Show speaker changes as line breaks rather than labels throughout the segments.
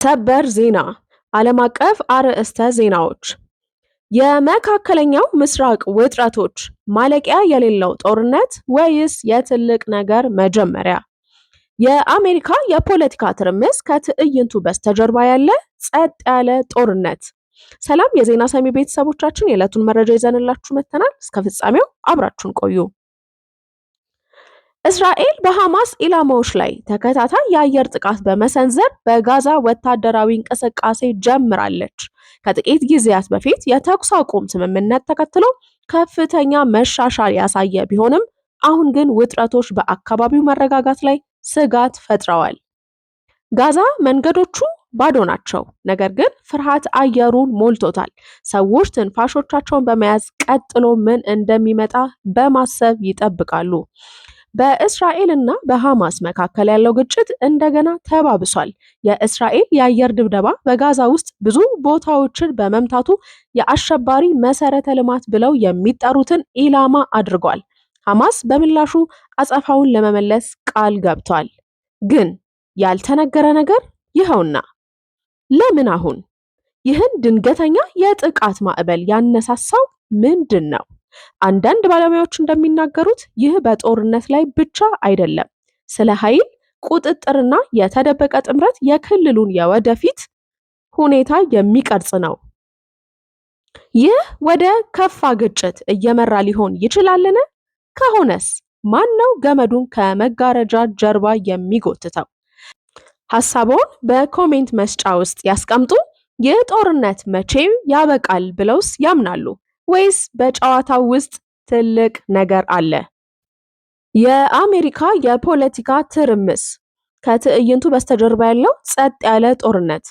ሰበር ዜና ዓለም አቀፍ አርዕስተ ዜናዎች። የመካከለኛው ምስራቅ ውጥረቶች ማለቂያ የሌለው ጦርነት ወይስ የትልቅ ነገር መጀመሪያ? የአሜሪካ የፖለቲካ ትርምስ ከትዕይንቱ በስተጀርባ ያለ ጸጥ ያለ ጦርነት። ሰላም የዜና ሰሚ ቤተሰቦቻችን፣ የዕለቱን መረጃ ይዘንላችሁ መጥተናል። እስከ ፍጻሜው አብራችሁን ቆዩ። እስራኤል በሐማስ ኢላማዎች ላይ ተከታታይ የአየር ጥቃት በመሰንዘር በጋዛ ወታደራዊ እንቅስቃሴ ጀምራለች። ከጥቂት ጊዜያት በፊት የተኩስ አቁም ስምምነት ተከትሎ ከፍተኛ መሻሻል ያሳየ ቢሆንም አሁን ግን ውጥረቶች በአካባቢው መረጋጋት ላይ ስጋት ፈጥረዋል። ጋዛ መንገዶቹ ባዶ ናቸው፣ ነገር ግን ፍርሃት አየሩን ሞልቶታል። ሰዎች ትንፋሾቻቸውን በመያዝ ቀጥሎ ምን እንደሚመጣ በማሰብ ይጠብቃሉ። በእስራኤል እና በሐማስ መካከል ያለው ግጭት እንደገና ተባብሷል። የእስራኤል የአየር ድብደባ በጋዛ ውስጥ ብዙ ቦታዎችን በመምታቱ የአሸባሪ መሰረተ ልማት ብለው የሚጠሩትን ኢላማ አድርጓል። ሐማስ በምላሹ አጸፋውን ለመመለስ ቃል ገብቷል። ግን ያልተነገረ ነገር ይኸውና፣ ለምን አሁን? ይህን ድንገተኛ የጥቃት ማዕበል ያነሳሳው ምንድን ነው? አንዳንድ ባለሙያዎች እንደሚናገሩት ይህ በጦርነት ላይ ብቻ አይደለም። ስለ ኃይል ቁጥጥርና የተደበቀ ጥምረት የክልሉን የወደፊት ሁኔታ የሚቀርጽ ነው። ይህ ወደ ከፋ ግጭት እየመራ ሊሆን ይችላልን? ከሆነስ ማን ነው ገመዱን ከመጋረጃ ጀርባ የሚጎትተው? ሐሳብዎን በ comment መስጫ ውስጥ ያስቀምጡ። ይህ ጦርነት መቼም ያበቃል ብለውስ ያምናሉ? ወይስ በጨዋታው ውስጥ ትልቅ ነገር አለ? የአሜሪካ የፖለቲካ ትርምስ ከትዕይንቱ በስተጀርባ ያለው ጸጥ ያለ ጦርነት።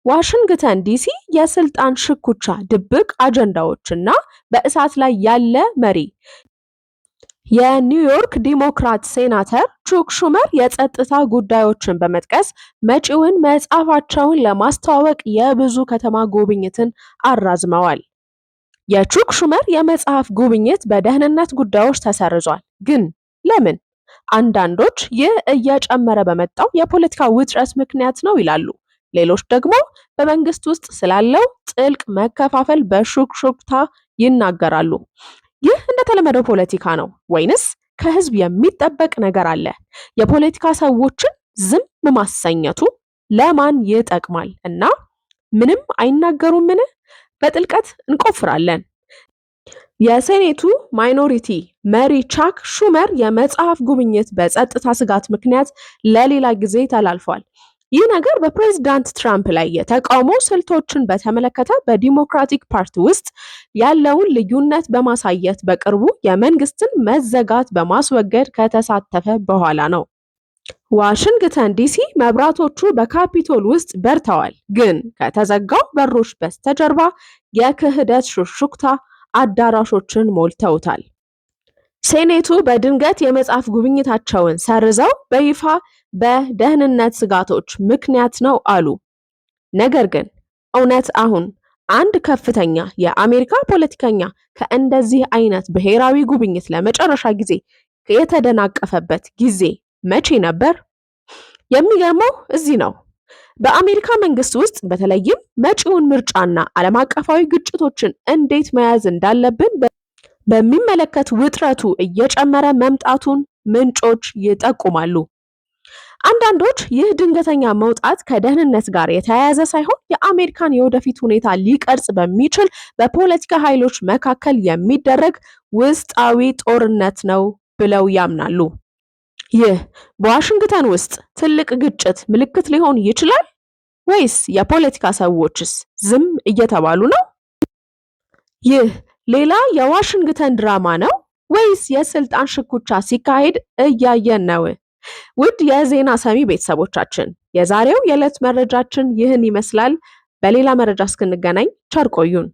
ዋሽንግተን ዲሲ የስልጣን ሽኩቻ፣ ድብቅ አጀንዳዎች እና በእሳት ላይ ያለ መሪ። የኒውዮርክ ዲሞክራት ሴናተር ቹክ ሹመር የጸጥታ ጉዳዮችን በመጥቀስ መጪውን መጽሐፋቸውን ለማስተዋወቅ የብዙ ከተማ ጉብኝትን አራዝመዋል። የቹክ ሹመር የመጽሐፍ ጉብኝት በደህንነት ጉዳዮች ተሰርዟል። ግን ለምን? አንዳንዶች ይህ እየጨመረ በመጣው የፖለቲካ ውጥረት ምክንያት ነው ይላሉ። ሌሎች ደግሞ በመንግስት ውስጥ ስላለው ጥልቅ መከፋፈል በሹክሹክታ ይናገራሉ። ይህ እንደተለመደው ፖለቲካ ነው ወይንስ ከህዝብ የሚጠበቅ ነገር አለ? የፖለቲካ ሰዎችን ዝም ማሰኘቱ ለማን ይጠቅማል? እና ምንም አይናገሩምን? በጥልቀት እንቆፍራለን። የሴኔቱ minority መሪ ቻክ ሹመር የመጽሐፍ ጉብኝት በጸጥታ ስጋት ምክንያት ለሌላ ጊዜ ተላልፏል። ይህ ነገር በፕሬዝዳንት ትራምፕ ላይ የተቃውሞ ስልቶችን በተመለከተ በዲሞክራቲክ ፓርቲ ውስጥ ያለውን ልዩነት በማሳየት በቅርቡ የመንግስትን መዘጋት በማስወገድ ከተሳተፈ በኋላ ነው። ዋሽንግተን ዲሲ መብራቶቹ በካፒቶል ውስጥ በርተዋል፣ ግን ከተዘጋው በሮች በስተጀርባ የክህደት ሹክሹክታ አዳራሾችን ሞልተውታል። ሴኔቱ በድንገት የመጽሐፍ ጉብኝታቸውን ሰርዘው በይፋ በደህንነት ስጋቶች ምክንያት ነው አሉ። ነገር ግን እውነት አሁን አንድ ከፍተኛ የአሜሪካ ፖለቲከኛ ከእንደዚህ አይነት ብሔራዊ ጉብኝት ለመጨረሻ ጊዜ የተደናቀፈበት ጊዜ መቼ ነበር? የሚገርመው እዚህ ነው። በአሜሪካ መንግስት ውስጥ በተለይም መጪውን ምርጫና ዓለም አቀፋዊ ግጭቶችን እንዴት መያዝ እንዳለብን በሚመለከት ውጥረቱ እየጨመረ መምጣቱን ምንጮች ይጠቁማሉ። አንዳንዶች ይህ ድንገተኛ መውጣት ከደህንነት ጋር የተያያዘ ሳይሆን የአሜሪካን የወደፊት ሁኔታ ሊቀርጽ በሚችል በፖለቲካ ኃይሎች መካከል የሚደረግ ውስጣዊ ጦርነት ነው ብለው ያምናሉ። ይህ በዋሽንግተን ውስጥ ትልቅ ግጭት ምልክት ሊሆን ይችላል ወይስ የፖለቲካ ሰዎችስ ዝም እየተባሉ ነው? ይህ ሌላ የዋሽንግተን ድራማ ነው ወይስ የስልጣን ሽኩቻ ሲካሄድ እያየን ነው? ውድ የዜና ሰሚ ቤተሰቦቻችን፣ የዛሬው የዕለት መረጃችን ይህን ይመስላል። በሌላ መረጃ እስክንገናኝ ቸር ቆዩን።